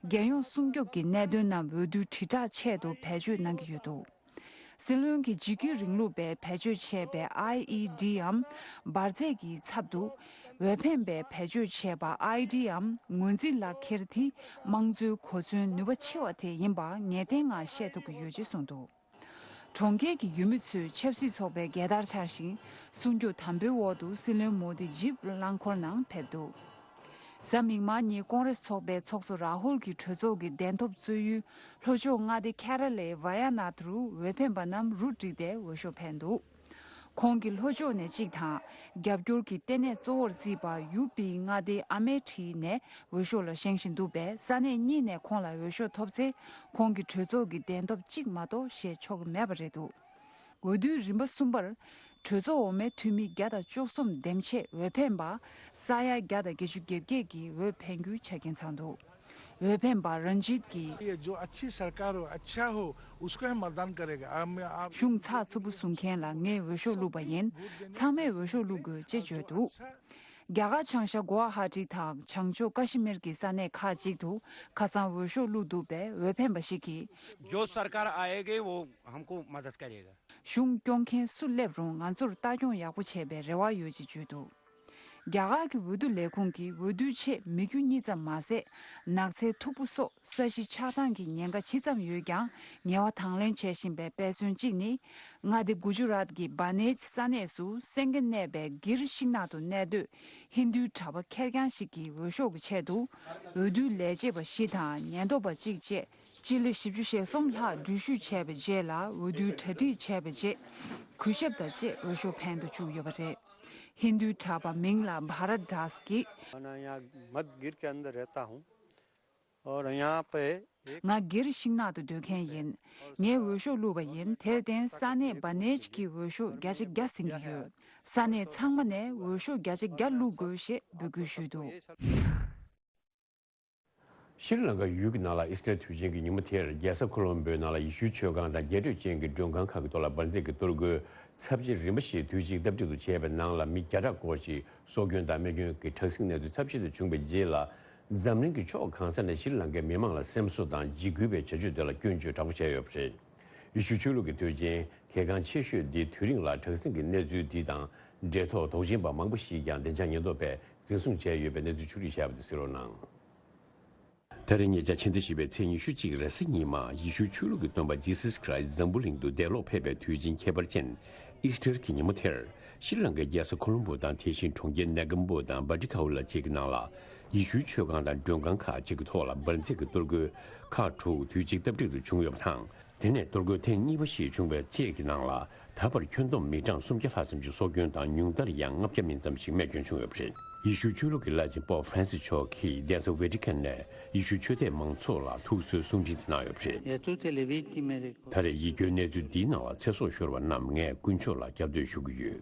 རྒྱལ་ཡོངས་སྲུང་སྐྱོབ་ཀྱི་གནད་དོན་རྣམས་འོས་བསྡུའི་དྲིལ་བསྒྲགས་ཆེད་དུ་བེད་སྤྱོད་གནང་གི་ཡོད་འདུག་སྲིད་བློན་གྱི་འཇིགས་སྐུལ་རིང་ལུགས་པས་བེད་སྤྱོད་བྱས་པའི་ཨའི་ཨི་ཌི་འམ་འབར་རྫས་ཀྱི་ཚབ་ཏུ། འོས་འཕེན་པས་བེད་སྤྱོད་བྱས་པ་ཨའི་ཌི་འམ་ངོས་འཛིན་ལག་ཁྱེར་དེ་དམངས་གཙོའི་གོ་མཚོན་ནུས་པ་ཆེ་བ་དེ་ཡིན་པ་ངེས་གཏན་ངང་བཤད་ཐུབ་ཀྱི་ཡོད་ཅེས་གསུངས་འདུག་གྲོང་ཁྱེར་གྱི་ཡུལ་མི་ཚོས་ཆབ་སྲིད་ཚོགས་པའི་རྒྱལ་དར་འཕྱར་ཞིང་། སྲུང་སྐྱོབ་དམ་པོའི་འོག་ཏུ་སྲིད་བློན་མོ་དི་ཇིབ་རླངས་འཁོར་ནང་ཕེབས་འདུག་གཟའ་མིག་དམར་ཉིན་ཀོང་རེས་ཚོགས་པའི་ཚོགས་གཙོ་རཱ་ཧུལ་གྱིས་གྲོས་ཚོགས་ཀྱི་གདན་ཐོབ་རྩོད་ཡུལ་ལྷོ་ཕྱོགས་མངའ་སྡེ་ཁེ་ར་ལའི་ཝ་ཡ་ནཱད་རུ་འོས་འཕེན་པ་རྣམས་རུ་བསྒྲིགས་ཏེ་འོས་ཤོག་འཕེན་འདུག་ཁོང་གིས་ལྷོ་ཕྱོགས་ནས་གཅིག་དང་། རྒྱབ་སྐྱོར་གྱི་ལྟེ་གནས་གཙོ་བོར་བརྩིས་པ་ཡུ་པིའི་མངའ་སྡེ་ཨ་མེ་ཐི་ནས་འོས་ཤོག་ལ་བཞེངས་བཞིན་འདུག་པས། ས་གནས་གཉིས་ནས་ཁོང་ལ་འོས་ཤོག་ཐོབ་ཚེ། ཁོང་གིས་གྲོས་ཚོགས་ཀྱི་གདན་ཐོབ་གཅིག་མ་གཏོགས་བཞེས་ཆོག་གི་མེད་པ་རེད་འདུག་འོས་བསྡུའི་རིམ་པ་གསུམ་པར། གྲོས་ཚོགས་འོག་མའི་འཐུས་མི་བརྒྱ་དང་བཅུ་གསུམ་འདེམས་ཆེད་འོས་འཕེན་པ། ས་ཡ་བརྒྱ་དང་བརྒྱད་ཅུ་གྱ་བརྒྱད་ཀྱིས་འོས་འཕེན་རྒྱུའི་ཆ་རྐྱེན་ཚང་འདུག་འོས་འཕེན་པ་རན་ཇིད་ཀྱིས། ये जो अच्छी सरकार हो, अच्छा हो, उसको ही मतदान करेगा। हम, आप གཞུང་ཚགས་ཚུད་པོ་བཟུང་མཁན་ལ་ངས་འོས་ཤོག་བླུགས་པ་ཡིན། ཚང་མས་འོས་ཤོག་བླུགས་དགོས་ཅེས་བརྗོད་འདུག་རྒྱ་གར་བྱང་ཤར་གུ་ཝ་ཧ་ཏི་དང་བྱང་ཕྱོགས་ཀ་ཤི་མིར་གྱི་ས་གནས་ཁག་ཅིག་ཏུ་ཁ་སང་འོས་ཤོག་བླུགས་འདུག་པས། འོས་འཕེན་པ་ཞིག་གིས། जो सरकार आएगी वो हमको मदद करेगा। གཞུང་སྐྱོང་མཁན་སུ་སླེབས་རུང་ང་ཚོར་ལྟ་སྐྱོང་ཡག་པོ་བྱེད་པའི་རེ་བ་ཡོད་ཅེས་བརྗོད་འདུག་རྒྱ་གར་གྱི་འོས་བསྡུ་ལས་ཁུངས་ཀྱིས་འོས་བསྡུའི་ཆེད་མི་རྒྱུ་གཉིས་ཙམ་མ་ཟད། ནགས་ཚལ་མཐུག་པོ་སོགས་ས་གཞི་ཆགས་སྡང་གི་ཉེན་ཁ་ཇི་ཙམ་ཡོད་ཀྱང་ངལ་བ་དང་ལེན་བྱེད་བཞིན་པའི་དཔེ་མཚོན་གཅིག་ནི། མངའ་སྡེ་གུ་ཇུ་རཱཏ་ཀྱི་བྷ་ནེཇ་ས་གནས་སུ་སེང་གེ་གནས་པའི་གིར་ཤིང་ནག་ཏུ་གནས་སྡོད་ཧིན་རྡུའི་གྲྭ་པ་ཁེར་རྐྱང་ཞིག་གིས་འོས་ཤོག་གི་ཆེད་དུ་འོས་བསྡུའི་ལས་བྱེད་པ་བཞི་དང་ཉེན་རྟོག་པ་གཅིག་བཅས་སྤྱི་ལེ་བཞི་བཅུ་ཞེ་གསུམ་ལྷག་འགྲུལ་བཞུད་བྱས་པའི་རྗེས་ལ་འོས་བསྡུའི་གྲ་སྒྲིག་བྱས་པའི་རྗེས་གུས་ཞབས་དང་བཅས་འོས་ཤོག་འཕེན་དུ་བཅུག་ཡོད་པ་རེད། ཧིན་རྡུའི་གྲྭ་པ་མིང་ལ་བྷ་ར་དཱས་ཀྱིས། मैं यहाँ मध्य गिर के अंदर रहता हूँ। और यहाँ पे एक ང་སྒེར་ཤིང་ནག་ཏུ་སྡོད་མཁན་ཡིན། ངས་འོས་ཤོག་བླུགས་པ་ཡིན། དེར་བརྟེན་ས་གནས་བ་ནེཇ་གྱི་འོས་ཤོག་བརྒྱ་ཆ་བརྒྱ་ཟིན་གྱི་ཡོད། ས་གནས་ཚང་མ་ནས་འོས་ཤོག་བརྒྱ་ཆ་བརྒྱ་བླུག་དགོས་ཞེས་འབོད་སྐུལ་ཞུས་འདུག་ཤྲི་ལང་ཀ་ཡུལ་གྱི་ནང་ལ་ཨི་སི་ཊར་དུས་ཆེན་གྱི་ཉིན་མོ་དེར། རྒྱལ་ས་ཁོ་ལོམ་བྷོའི་ནང་ལ་ཡེ་ཤུའི་མཆོད་ཁང་དང་རྒྱས་སྤྲོས་ཅན་གྱི་མགྲོན་ཁང་ཁག་གི་ཐོག་ལ་འབར་རྫས་ཀྱི་གཏོར་རྒོལ་ཚབས་ཆེན་རིམ་པ་ཞིག་དུས་གཅིག་སྟབས་གཅིག་ཏུ་བྱས་པའི་ནང་ལ། མི་བརྒྱ་ཕྲག་སྐོར་ཞིག་སྲོག་སྐྱོན་དང་རྨས་སྐྱོན་གྱི་དྲག་ཟིང་གནས་ཚུལ་ཚབས་ཆེན་དུ་བྱུང་བའི་རྗེས་ལ། འཛམ་གླིང་གི་ཕྱོགས་གང་ས་ནས་ཤྲི་ལང་ཀའི་མི་མང་ལ་སེམས་གསོ་དང་འཇིགས་སྐུལ་བའི་བྱ་སྤྱོད་དེ་ལ་སྐྱོན་བརྗོད་དྲག་པོ་བྱས་ཡོད་པ་རེད། ཡེ་ཤུ་ཆོས་ལུགས་ཀྱི་དུས་ཆེན་གལ་འགངས་ཆེ་ཤོས་འདིའི་དུས་རིང་ལ། དྲག་ཟིང་གི་གནས་ཚུལ་འདི་དང་འབྲེལ་ཐོགས་དོགས་ཟོན་པ་མང་པོ་ཞིག་ཀྱང་བདེ་འཇགས་ཉེན་རྟོག་པས་འཛིན་བཟུང་བྱས་ཡོད་པའི་གནས་ཚུལ་ཕྱོགས་སྒྲིག་བྱས་པ་དེ་གསན་རོགས་གནང་། ད་རེས་ཉེ་ཆར་ཕྱི་ཟླ་བཞི་པའི་ཚེས་ཉི་ཤུ་གཅིག་རེས་གཟའ་ཉི་མ། ཡེ་ཤུ་ཆོས་ལུགས་ཀྱི་སྟོན་པ་ཇི་སཱས་ཁྲ་ཡིས་འཛམ་བུ་གླིང་དུ་འདས་ལོག་ཕེབས་པའི་དུས་ཆེན་ཁྱད་པར་ཅན་ཨི་སི་ཊར་གྱི་ཉིན་མོ་དེར། ཤྲི་ལང་ཀའི་རྒྱལ་ས་ཁོ་ལོམ་བྷོ་དང་། དེ་བཞིན་གྲོང་ཁྱེར་ནེ་ཀམ་བྷོ་དང་བྷ་ཏི་ཁའུ་ལ་བཅས་ཀྱི་ནང་ལ། ཡེ་ཤུའི་མཆོད་ཁང་དང་མགྲོན་ཁང་ཁག་ཅིག་གི་ཐོག་ལ་འབར་རྫས་ཀྱི་གཏོར་རྒོལ་ཁག་དྲུག་དུས་གཅིག་སྟབས་གཅིག་ཏུ་བྱུང་ཡོད་པ་དང་། དེ་ནས་གཏོར་རྒོལ་ཐེངས་གཉིས་པ་ཞིག་བྱུང་བའི་རྗེས་ཀྱི་ནང་ལ། ད་བར་ཁྱོན་བསྡོམས་མི་གྲངས་སུམ་བརྒྱ་ལྷག་ཙམ་ཞིག་སྲོག་སྐྱོན་དང་། ཉུང་མཐར་ཡང་ལྔ་བརྒྱ་མིན་ཙམ་ཞིག་རྨས་སྐྱོན་བྱུང་ཡོད་པ་རེད། ཡེ་ཤུའི་ཆོས་ལུགས་ཀྱི་བླ་ཆེན་པོབ་ཧྥ་རན་སིས་མཆོག་གིས་གདན་ས་ཝེ་ཏི་ཀན་ནས་ཡེ་ཤུའི་ཆོས་དད་མང་ཚོགས་ལ་ཐུགས་གསོའི་གསུང་འཕྲིན་དེ་གནང་ཡོད་པ་རེད། E a tutte le vittime del ད་རེས་ཡིད་སྐྱོའི་གནས་ཚུལ་འདིའི་ནང་ལ་ཚེ་སྲོག་ཤོར་བ་རྣམས་ངས་དཀོན་མཆོག་ལ་སྐྱབས་བཅོལ་ཞུ་གི་ཡོད།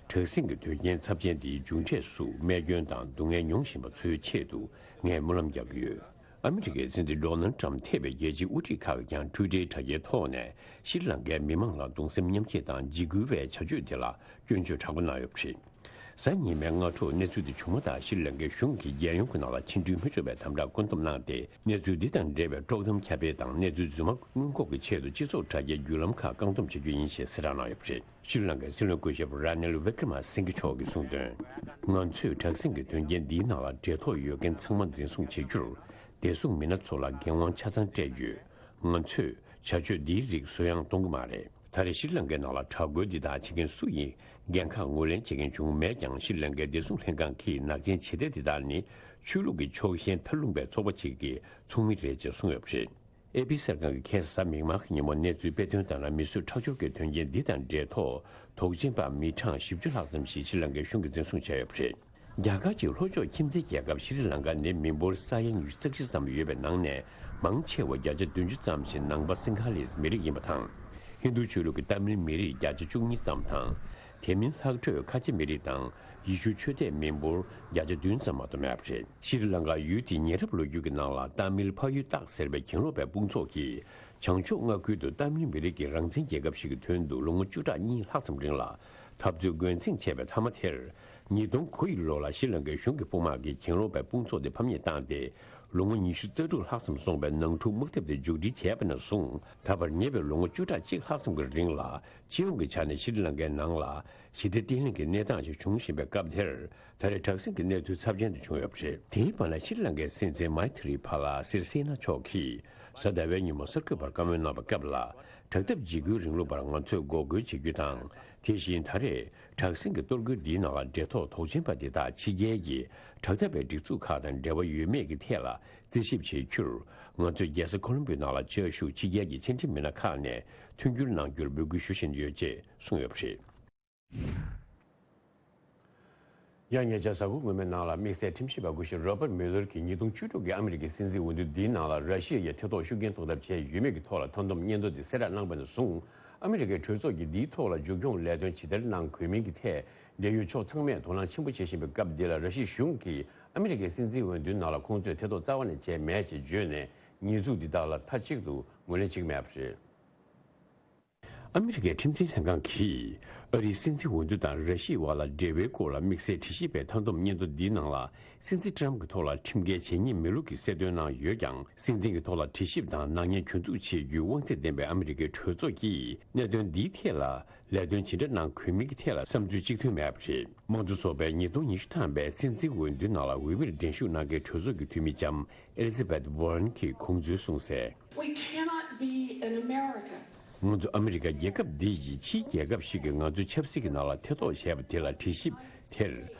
དྲག་ཟིང་གི་དོན་རྐྱེན་ཚབས་ཆེན་འདིའི་མཇུག་འབྲས་སུ་རྨས་སྐྱོན་དང་སྡུག་བསྔལ་མྱོང་བཞིན་པ་ཚོའི་ཆེད་དུ་ངས་སྨོན་ལམ་རྒྱག་གི་ཡོད། ཨ་མི་རི་ཀའི་སྲིད་འཛིན་ཌོ་ནལ་ཊམ་ཐེ་བའི་རྒྱལ་སྤྱིའི་དབུ་ཁྲིད་ཁག་གིས་ཀྱང་ཊུའི་ཊར་དྲ་རྒྱའི་ཐོག་ནས་ཤྲི་ལང་ཀའི་མི་མང་ལ་གདུང་སེམས་མཉམ་སྐྱེད་དང་འཇིགས་སྐུལ་བའི་བྱ་སྤྱོད་དེ་ལ་སྐྱོན་བརྗོད་དྲག་པོ་གནང་ཡོད་པ་རེད། གཟའ་ཉི་མའི་སྔ་དྲོ་གནས་ཚུལ་དེ་བྱུང་མ་ཐག་ཤྲི་ལང་ཀའི་གཞུང་གིས་རྒྱལ་ཡོངས་ཀྱི་ནང་ལ་ཕྱི་འགྲུལ་མི་ཆོག་པའི་དམ་དྲག་བཀོད་འདོམས་གནང་སྟེ། གནས་ཚུལ་འདི་དང་འབྲེལ་བའི་དཀྲོག་གཏམ་ཁྱབ་སྤེལ་དང་གནས་ཚུལ་རྫུན་མ་སྔོན་འགོག་གི་ཆེད་དུ་སྤྱི་ཚོགས་དྲ་རྒྱའི་བརྒྱུད་ལམ་ཁག་བཀག་སྡོམ་བྱ་རྒྱུ་ཡིན་ཞེས་གསལ་བསྒྲགས་གནང་ཡོད་པ་རེད། ཤྲི་ལང་ཀའི་སྲིད་བློན་སྐུ་ཞབས་ར་ནིལ་ཝི་ཀྲ་མ་སིང་གྷེ་མཆོག་གིས་གསུངས་དོན། ང་ཚོས་དྲག་ཟིང་གི་དོན་རྐྱེན་འདིའི་ནང་ལ་འབྲེལ་ཐོགས་ཡོད་མཁན་ཚང་མ་འཛིན་བཟུང་བྱེད་རྒྱུར། བདེ་སྲུང་མི་སྣ་ཚོ་ལ་འགན་དབང་ཆ་ཚང་སྤྲད་ཡོད། ང་ཚོས་བྱ་སྤྱོད་འདིའི་རིགས་བཟོ་ཡང་གཏོང་གི་མ་རེད། ད་རེས་ཤྲི་ལང་ཀའི་ནང་ལ་དྲག་རྒོལ་འདི་དག་བྱེད་མཁན་སུ་ཡིན་འགན་ཁག་ངོས་ལེན་བྱེད་མཁན་བྱུང་མེད་ཀྱང་། ཤྲི་ལང་ཀའི་བདེ་སྲུང་ལྷན་ཁང་གིས་ནག་ཅན་བྱེད་གཏེ་འདི་དག་ནི་ཆོས་ལུགས་ཀྱི་ཕྱོགས་ཞེན་མཐར་ལྷུང་པའི་ཚོགས་པ་ཅིག་གི་ཚོགས་མི་རེད་ཅེས་གསུངས་ཡོད་པ་རེད། ཨེ་པི་གསར་ཁང་གིས་ཁ་སང་གཟའ་མིག་དམར་གྱི་ཉིན་མོ་གནས་ཚུལ་སྤེལ་དོན་ལྟར་ན། མི་གསོད་ཁྲག་སྦྱོར་གྱི་དོན་རྐྱེན་འདི་དང་འབྲེལ་ཐོགས་དོགས་ཟོན་པ་མི་གྲངས་བཞི་བཅུ་ལྷག་ཙམ་ཞིག་ཤྲི་ལང་ཀའི་གཞུང་གིས་འཛིན་བཟུང་བྱས་ཡོད་པ་རེད། རྒྱ་གར་གྱི་ལྷོ་ཕྱོགས་ཁྱིམ་མཚེས་རྒྱལ་ཁབ་ཤྲི་ལང་ཀ་ནི་མི་འབོར་ས་ཡ་ཉི་ཤུ་རྩ་བཞི་ཙམ་ཡོད་པའི་ནང་ནས། མང་ཆེ་བ་བརྒྱ་ཆ་བདུན་ཅུ་ཙམ་ཞིག་ནང་པ་སིང་ཧ་ལིས་མི་རིགས་ཡིན་པ་དང་། ཧིན་རྡུ་ཆོས་ལུགས་ཀྱི་ཏཱ་མིལ་མི་རིགས་བརྒྱ་ཆ་བཅུ་གཉིས་ཙམ་དང་། དེ་མིན་ལྷག་འཕྲོས་ཁ་ཆེ་མི་རིགས་དང་། ཡེ་ཤུའི་ཆོས་དད་མི་འབོར་བརྒྱ་ཆ་བདུན་ཙམ་མ་གཏོགས་མེད་པ་རེད། ཤྲི་ལང་ཀ་ཡུལ་དེའི་ཉེ་རབས་ལོ་རྒྱུས་ཀྱི་ནང་ལ། ཏཱ་མིལ་འཕགས་ཡུལ་སྟག་ཟེར་བའི་གྱེན་ལོག་པའི་དཔུང་ཚོགས་ཀྱིས་བྱང་ཕྱོགས་མངའ་ཁུལ་དུ་ཏཱ་མིལ་མི་རིགས་ཀྱི་རང་བཙན་རྒྱལ་ཁབ་ཞིག་གི་དོན་དུ་ལོ་ངོ་བཅུ་ཕྲག་གཉིས་ལྷག་ཙམ་རིང་ལ་འཐབ་རྩོད་རྒོལ་འཛིང་བྱས་པའི་མཐའ་མ་དེར། ཉིས་སྟོང་དགུ་ཡི་ལོ་ལ་ཤྲི་ལང་ཀའི་གཞུང་གི་དཔུང་དམག་གིས་གྱེན་ལོག་པའི་དཔུང་ཚོགས་དེ་ཕམ་ཉེས་བཏང་སྟེ། ལོ་ངོ་ཉི་ཤུ་རྩ་དྲུག་ལྷག་ཙམ་སོང་བའི་ནང་འཁྲུག་དམག་འཐབ་དེ་མཇུག་སྒྲིལ་བྱས་པ་ནས་བཟུང་། ད་བར་ཉེ་བའི་ལོ་ངོ་བཅུ་ཕྲག་གཅིག་ལྷག་ཙམ་གྱི་རིང་ལ། སྤྱི་ཡོངས་ཀྱི་ཆ་ནས་ཤྲི་ལང་ཀའི་ནང་ལ་ཞི་བདེ་བརྟན་ལྷིང་གི་གནས་སྟངས་ཤིག་འབྱུང་བཞིན་པའི་སྐབས་དེར། ད་རེས་དྲག་ཟིང་གི་གནས་ཚུལ་ཚབས་ཆེན་དུ་བྱུང་ཡོད་པ་རེད། དེའི་བར་ན་ཤྲི་ལང་ཀའི་སྲིད་འཛིན་མཱི་ཐི་རི་པཱ་ལ་སིར་སེ་ན་མཆོག་གིས་གཟའ་ཟླ་བའི་ཉིན་མོ་གསར་འགོད་པར་བཀའ་མོལ་གནང་བའི་སྐབས་ལ། དྲག་འཐབ་འཇིགས་སྐུལ་རིང་ལུགས་པར་ང་ཚོས་འགོག་རྒོལ་བྱེད་རྒྱུ་དང་། དེ་བཞིན་ད་རེས་དྲག་ཟིང་གི་གཏོར་རྒོལ་འདིའི་ནང་ལ་འབྲེལ་ཐོགས་དོགས་ཟོན་པ་དེ་དག་ཕྱི་རྒྱལ་གྱི་དྲག་འཐབ་པའི་སྒྲིག་འཛུགས་ཁག་དང་འབྲེལ་བ་ཡོད་མེད་ཀྱི་ཐད་ལ་རྩད་ཞིབ་བྱེད་རྒྱུར། ང་ཚོས་རྒྱལ་ས་ཁོ་ལོམ་པོའི་ནང་ལ་བཅའ་བཞུགས་ཕྱི་རྒྱལ་གྱི་ཆེས་མཐོའི་མི་སྣ་ཁག་ནས་མཐུན་འགྱུར་གནང་རྒྱུར་འབོད་སྐུལ་ཞུ་བཞིན་ཡོད་ཅེས་གསུངས་ཡོད་པ་རེད། ཡང་ཉེ་ཆར་གཟའ་འཁོར་སྔོན་མའི་ནང་ལ་དམིགས་བསལ་ཁྲིམས་ཞིབ་པ་སྐུ་ཞབས་Robert Mueller གྱིས་ཉིས་སྟོང་བཅུ་དྲུག་གི་ཨ་མི་རི་ཀའི་སྲིད་འཛིན་འོས་བསྡུ་འདིའི་ནང་ལ་ར་ཤི་ཡ་ཡིས་ཐེ་གཏོགས་ཤུགས་རྐྱེན་གཏོང་ཐབས་བྱས་ཡོད་མེད་ཀྱི་ཐོག་ལ་མཐའ་བསྡོམས་སྙན་ཐོ་འདི་གསལ་བསྒྲགས་གནང་པ་ནས་བཟུང་། ཨ་མི་རི་ཀའི་གྲོས་ཚོགས་ཀྱིས་འདིའི་ཐོག་ལ་མཇུག་སྐྱོང་ལས་དོན་ཇི་ལྟར་གནང་དགོས་མིན་གྱི་ཐད། འབྲེལ་ཡོད་ཕྱོགས་ཚང་མས་དོ་སྣང་ཆེན་པོ་བྱེད་བཞིན་པའི་སྐབས་འདི་ལ། ར་ཤི་ཡའི་གཞུང་གིས་ཨ་མི་རི་ཀའི་སྲིད་འཛིན་འོས་བསྡུའི་ནང་ལ་ཁོང་ཚོས་ཐེ་གཏོགས་རྩ་བ་ནས་བྱས་མེད་ཅེས་བརྗོད་ནས། ཉེས་འཛུགས་འདི་དག་ལ་མཐའ་གཅིག་ཏུ་ངོས་ལེན་བྱེད་ཀྱི་མེད་པ་རེད། ཨ་མི་རི་ཀའི་ཁྲིམས་འཛིན་ལྷན་ཁང་གིས་ཨ་རིའི་སྲིད་འཛིན་འོས་བསྡུ་དང་ར་ཤི་ཡའི་བར་ལ་འབྲེལ་བའི་སྐོར་ལ་དམིགས་བསལ་དྲི་ཞིབ་པའི་མཐའ་བསྡོམས་སྙན་ཐོ་འདིའི་ནང་ལ། སྲིད་འཛིན་ཊམ་གྱི་ཐོག་ལ་ཁྲིམས་འགལ་བྱས་ཉེས་མེད་ལུགས་ཀྱི་གསལ་སྟོན་གནང་ཡོད་ཀྱང་། སྲིད་འཛིན་གྱི་ཐོག་ལ་དྲི་ཞིབ་དང་ནག་ཉེས་གྱོད་འཛུགས་བྱེད་རྒྱུའི་དབང་ཚད་ལྡན་པའི་ཨ་མི་རི་ཀའི་གྲོས་ཚོགས་ཀྱིས་གནད་དོན་འདིའི་ཐད་ལ་ལས་དོན་ཇི་འདྲ་གནང་དགོས་མིན་གྱི་ཐད་ལ་བསམ་ཚུལ་གཅིག་མཐུན་མེད་པ་རེད། དམངས་གཙོ་ཚོགས་པའི་ཉིས་སྟོང་ཉི་ཤུ་ཐམ་པའི་སྲིད་འཛིན་འོས་བསྡུའི་ནང་ལ་འོས་མིར་འགྲན་ཞུགས་གནང་མཁན་གྲོས་ཚོགས་ཀྱི་འཐུས་མི་ལྕམ་Elizabeth Warren གྱིས་ཁོང་ཚོའི་གསུངས་གསལ། We cannot be in America. ང་ཚོ་ཨ་མི་རི་ཀ་རྒྱལ་ཁབ་འདི་ཡི་ཕྱིའི་རྒྱལ་ཁབ་ཞིག་གིས་ང་ཚོའི་ཆབ་སྲིད་ཀྱི་ནང་ལ་ཐེ་གཏོགས་བྱས་པ་དེ་ལ་དྲི་ཞིབ་དེར་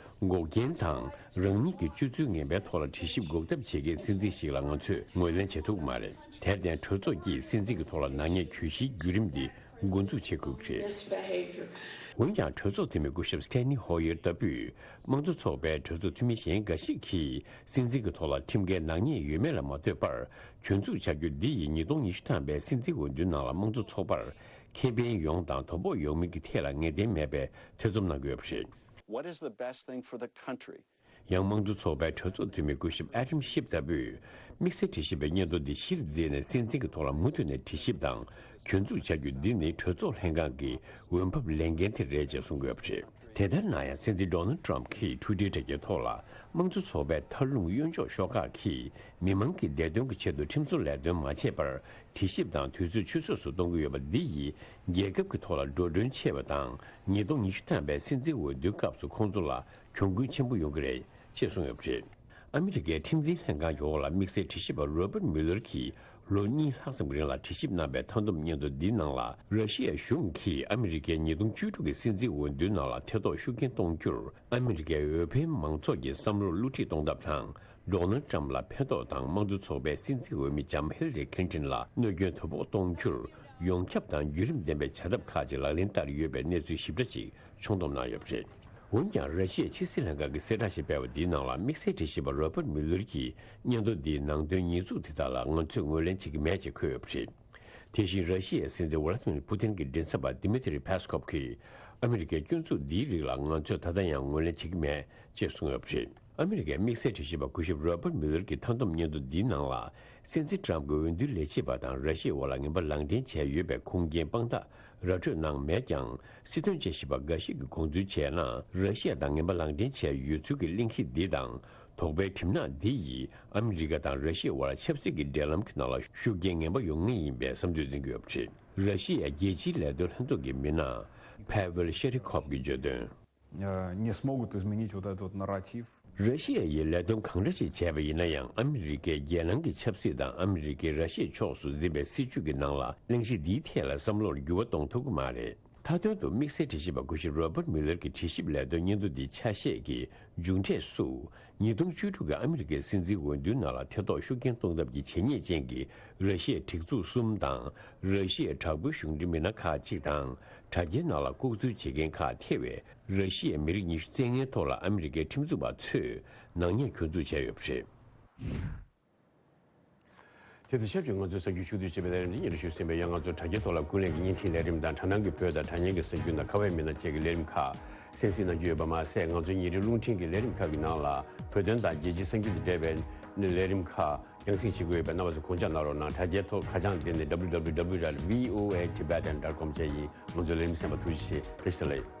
འགོག་རྐྱེན་དང་། རང་ཉིད་ཀྱི་སྤྱོད་ཚུལ་ངན་པའི་ཐོག་ལ་དྲི་ཞིབ་འགོག་ཐབས་བྱེད་མཁན་སྲིད་འཛིན་ཞིག་ལ་ང་ཚོས་ངོས་ལེན་བྱེད་ཐུབ་ཀྱི་མ་རེད། དེར་བརྟེན་གྲོས་ཚོགས་ཀྱིས་སྲིད་འཛིན་གྱི་ཐོག་ལ་ནག་ཉེས་གྱོད་གཞིའི་བརྒྱུད་རིམ་འདི་འགོ་འཛུགས་བྱེད་དགོས་ཀྱི་རེད། འོན་ཀྱང་གྲོས་ཚོགས་འཐུས་མི་སྐུ་ཞབས་Steny Hoyer ལྟ་བུས། དམངས་གཙོ་ཚོགས་པའི་གྲོས་ཚོགས་འཐུས་མི་གཞན་འགའ་ཞིག་གིས་སྲིད་འཛིན་གྱི་ཐོག་ལ་ཁྲིམས་འགལ་ནག་ཉེས་ཡོད་མེད་ལ་མ་ལྟོས་པར། གྱོད་འཛུགས་བྱ་རྒྱུ་འདི་ཡིས་ཉིས་སྟོང་ཉི་ཤུ་ཐམ་པའི་སྲིད་འཛིན་འོས་བསྡུའི་ནང་ལ་དམངས་གཙོ་ཚོགས་པར་ཁེ་ཕན་ཡོང་དང་དོ་ཕོག་ཡོང་མིན་གྱི་ཐད་ལ་ངེས་གཏན་མེད་པའི་ཐེ་ཚོམ་གནང་གི་ཡོད་པ་རེད། What is the best thing for the country? ཡང་། དམངས་གཙོ་ཚོགས་པའི་གྲོས་ཚོགས་འཐུས་མི་སྐུ་ཞབས་ཨ་ཏམ་ཤིབ་ལྟ་བུས། དམིགས་བསལ་དྲི་ཞིབ་པའི་སྙན་ཐོ་འདི་གཞིར་བརྩིས་ནས་སྲིད་འཛིན་གྱི་ཐོག་ལ་མུ་མཐུད་ནས་དྲི་ཞིབ་དང་། གྱོད་འཛུགས་བྱ་རྒྱུ་འདི་ནི་གྲོས་ཚོགས་ལྷན་ཁང་གི་འོས་འབབ་ལས་འགན་དེ་རེད་ཅེས་གསུངས་ཡོད་པ་རེད། དེ་ལྟར་ན་ཡང་། སྲིད་འཛིན་ཌོ་ནལ་ཏྲམ་གྱིས་ཕྲུ་གུའི་དྲ་རྒྱའི་ཐོག་ལ། དམངས་གཙོ་ཚོགས་པའི་མཐར་ལྷུང་གཡོན་ཕྱོགས་ཤོག་ཁག་གིས་མི་མང་གི་བདེ་དོན་གྱི་ཆེད་དུ་ཁྲིམས་བཟོ་ལས་དོན་མ་བྱས་པར། དྲི་ཞིབ་དང་དུས་ཚོད་ཆུད་ཟོས་སུ་གཏོང་གི་ཡོད་པ་འདི་ཡིས། རྒྱལ་ཁབ་ཀྱི་ཐོག་ལ་འགྲོ་གྲོན་ཆེ་བ་དང་། ཉིས་སྟོང་ཉི་ཤུ་ཐམ་པའི་སྲིད་འཛིན་འོས་བསྡུའི་སྐབས་སུ་ཁོང་ཚོ་ལ་གྱོང་གུན་ཆེན་པོ་ཡོང་གི་རེད་ཅེས་གསུངས་ཡོད་པ་རེད། ཨ་མི་རི་ཀའི་ཁྲིམས་འཛིན་ལྷན་ཁང་གི་འོག་ལ་དམིགས་བསལ་དྲི་ཞིབ་པ་རོ་པར་མུ་ལར་གྱིས་ལོ་གཉིས་ལྷག་ཙམ་རིང་ལ་དྲི་ཞིབ་གནང་པའི་མཐའ་བསྡོམས་སྙན་ཐོ་འདིའི་ནང་ལ། ར་ཤི་ཡའི་གཞུང་གིས་ཨ་མི་རི་ཀའི་ཉིས་སྟོང་བཅུ་དྲུག་གི་སྲིད་འཛིན་འོས་བསྡུའི་ནང་ལ་ཐེ་གཏོགས་ཤུགས་རྐྱེན་གཏོང་རྒྱུར། ཨ་མི་རི་ཀའི་འོས་འཕེན་མང་ཚོགས་ཀྱི་བསམ་བློར་བསླུ་བྲིད་གཏོང་ཐབས་དང་། ཌོ་ནལ་ཏྲམ་ལ་ཕན་ཐོགས་དང་། དམངས་གཙོ་ཚོགས་པའི་སྲིད་འཛིན་འོས་མི་ལྕམ་ཧི་ལ་རི་ཁི་ལིན་ཏིན་ལ་གནོད་སྐྱོན་དོ་ཕོག་གཏོང་རྒྱུར། ཡོངས་ཁྱབ་དང་བརྒྱུད་རིམ་ལྡན་པའི་བྱ་ཐབས་ཁག་ཅིག་ལག་ལེན་བསྟར་ཡོད་པའི་གནས་ཚུལ་ཞིབ་ཕྲ་ཅིག་ཕྱོགས་བསྡོམས་གནང་ཡོད་པ་རེད། འོན་ཀྱང་། ར་ཤི་ཡའི་ཕྱི་སྲིད་ལྷན་ཁང་གིས་གསལ་བསྒྲགས་ཤིག་སྤེལ་བ་འདིའི་ནང་ལ། དམིགས་བསལ་དྲི་ཞིབ་པ་རོ་པར་མུ་ལར་གྱིས་སྙན་ཐོ་འདིའི་ནང་དོན་ཉེས་འཛུགས་དེ་དག་ལ་ང་ཚོས་ངོས་ལེན་བྱེད་ཀྱི་མེད་ཅེས་འཁོད་ཡོད་པ་རེད། དེ་བཞིན། ར་ཤི་ཡའི་སྲིད་འཛིན་ཝ་ལ་ཏི་མིར་པུ་ཏིན་གྱི་མགྲིན་ཚབ་པ་ཌི་མི་ཏི་རི་ཕེ་སི་ཁོབ་ཀྱིས། ཨ་མི་རི་ཀའི་སྐྱོན་འཛུགས་འདིའི་རིགས་ལ་ང་ཚོས་ད་ལྟ་ཡང་ངོས་ལེན་བྱེད་ཀྱི་མེད་ཅེས་གསུངས་ཡོད་པ་རེད། ཨ་མི་རི་ཀའི་དམིགས་བསལ་དྲི་ཞིབ་པ་སྐུ་ཞབས་རོ་པར་མུ་ལར་གྱི་མཐའ་བསྡོམས་སྙན་ཐོ་འདིའི་ནང་ལ། སྲིད་འཛིན་ཏྲམ་གྱི་འོས་བསྡུའི་ལས་བྱེད་པ་དང་ར་ཤི་ཡའི་དབར་ལ་ངན་པ་ལག་འབྲེལ་བྱས་ཡོད་པའི་ཁུངས་སྐྱེལ་དཔང་རྟགས་ར་སྤྲོད་གནང་མེད་ཀྱང་། སྲིད་དོན་དཔྱད་ཞིབ་པ་འགའ་ཞིག་གིས་དགོངས་ཚུལ་བྱས་ན། ར་ཤི་ཡ་དང་ངན་པ་ལག་འབྲེལ་བྱས་ཡོད་ཚུལ་གྱི་གླེང་གཞི་འདི་དང་། དོགས་པའི་གྲིབ་ནག་འདི་ཡིས་ཨ་མི་རི་ཀ་དང་ར་ཤི་ཡའི་དབར་ཆབ་སྲིད་ཀྱི་འབྲེལ་ལམ་གྱི་ནང་ལ་ཤུགས་རྐྱེན་ངན་པ་ཡོང་ངེས་ཡིན་པའི་བསམ་ཚུལ་འཛིན་གྱི་ཡོད་པ་རེད། ར་ཤི་ཡའི་རྒྱལ་སྤྱིའི་ལས་དོན་ལྷན་ཚོགས་ཀྱི་མི་སྣ་ཕེ་ཝེལ་ཤེ་རི་ཁོབ་ཀྱིས་བརྗོད་དོན། э, не смогут изменить вот этот вот нарратив. ར་ཤི་ཡ་ཡིས་ལས་དོན་གང་འདྲ་ཞིག་བྱས་པ་ཡིན་ན་ཡང་། ཨ་མི་རི་ཀའི་རྒྱལ་ནང་གི་ཆབ་སྲིད་དང་ཨ་མི་རི་ཀས་ར་ཤི་ཡའི་ཕྱོགས་སུ་འཛིན་པའི་སྲིད་བྱུས་ཀྱི་ནང་ལ། གླེང་གཞི་འདིའི་ཐད་ལ་བསམ་བློར་འགྱུར་བ་གཏོང་ཐུབ་ཀྱི་མ་རེད། མཐའ་དོན་དུ། དམིགས་བསལ་དྲི་ཞིབ་པ་སྐུ་ཞབས་རོ་པར་མུ་ལར་གྱི་དྲི་ཞིབ་ལས་དོན་སྙན་ཐོ་འདིའི་ཆ་ཤས་ཀྱི་མཇུག་འབྲས་སུ། ཉིས་སྟོང་བཅུ་དྲུག་གི་ཨ་མི་རི་ཀའི་སྲིད་འཛིན་འོས་བསྡུའི་ནང་ལ་ཐེ་གཏོགས་ཤུགས་རྐྱེན་གཏོང་ཐབས་ཀྱི་བྱས་ཉེས་ཅན་གྱི་ར་ཤི་ཡའི་སྒྲིག་འཛུགས་གསུམ་དང་། ར་ཤི་ཡའི་དྲག་པོའི་གཞུང་འབྲེལ་མི་སྣ་ཁག་ཅིག་དང་། དྲ་རྒྱའི་ནང་ལ་ལྐོག་འཛུལ་བྱེད་མཁན་ཁག་ཐེ་བའི་ར་ཤི་ཡའི་མི་རིགས་ཉི་ཤུ་རྩ་ལྔའི་ཐོག་ལ་ཨ་མི་རི་ཀའི་ཁྲིམས་འཛུགས་པ་ཚོས་ནག་ཉེས་གྱོད་འཛུགས་བྱས་ཡོད་པ་རེད། དེ་དང་ཆབས་ཅིག་ང་ཚོའི་གསར་འགྱུར་ཕྱོགས་བསྡུས་བྱས་པའི་ལས་རིམ་འདི་སྙན་སྒྲོན་ཞུས་ཟིན་པས། ཡང་ང་ཚོའི་དྲ་རྒྱའི་ཐོག་ལ་ཀུན་གླེང་གི་བརྙན་འཕྲིན་ལས་རིམ་དང་། དྲ་སྣང་གི་བོད་དང་དྲ་བརྙན་གྱི་གསར་འགྱུར་དང་། ཁ་བའི་མི་སྣ་བཅས་ཀྱི་ལས་རིམ་ཁག་གསན་གཟིགས་གནང་རྒྱུ་ཡོད་པ་མ་ཟད། ང་ཚོའི་ཉིན་རེའི་རླུང་འཕྲིན་གྱི་ལས་རིམ་ཁག་གི་ནང་ལ་བོད་དོན་དང་རྒྱལ་སྤྱིའི་གསར་འགྱུར་དང་འབྲེལ་བའི་ལས་རིམ་ཁག་རྒྱང་སྲིང་བྱེད་ཀྱི་ཡོད་པས། རྣམ་པ་ཚོས་གོ་སྐབས་གནང་རོགས་གནང་། དྲ་རྒྱའི་ཐོག་ཁ་བྱང་འདི་ནི་W W W dot V O A Tibetan dot com བཅས་ཡིན། ང་ཚོའི་ལས་རིམ་གསན་པར་ཐུགས་རྗེ་ཆེ། བཀྲ་ཤིས་བདེ་ལེགས།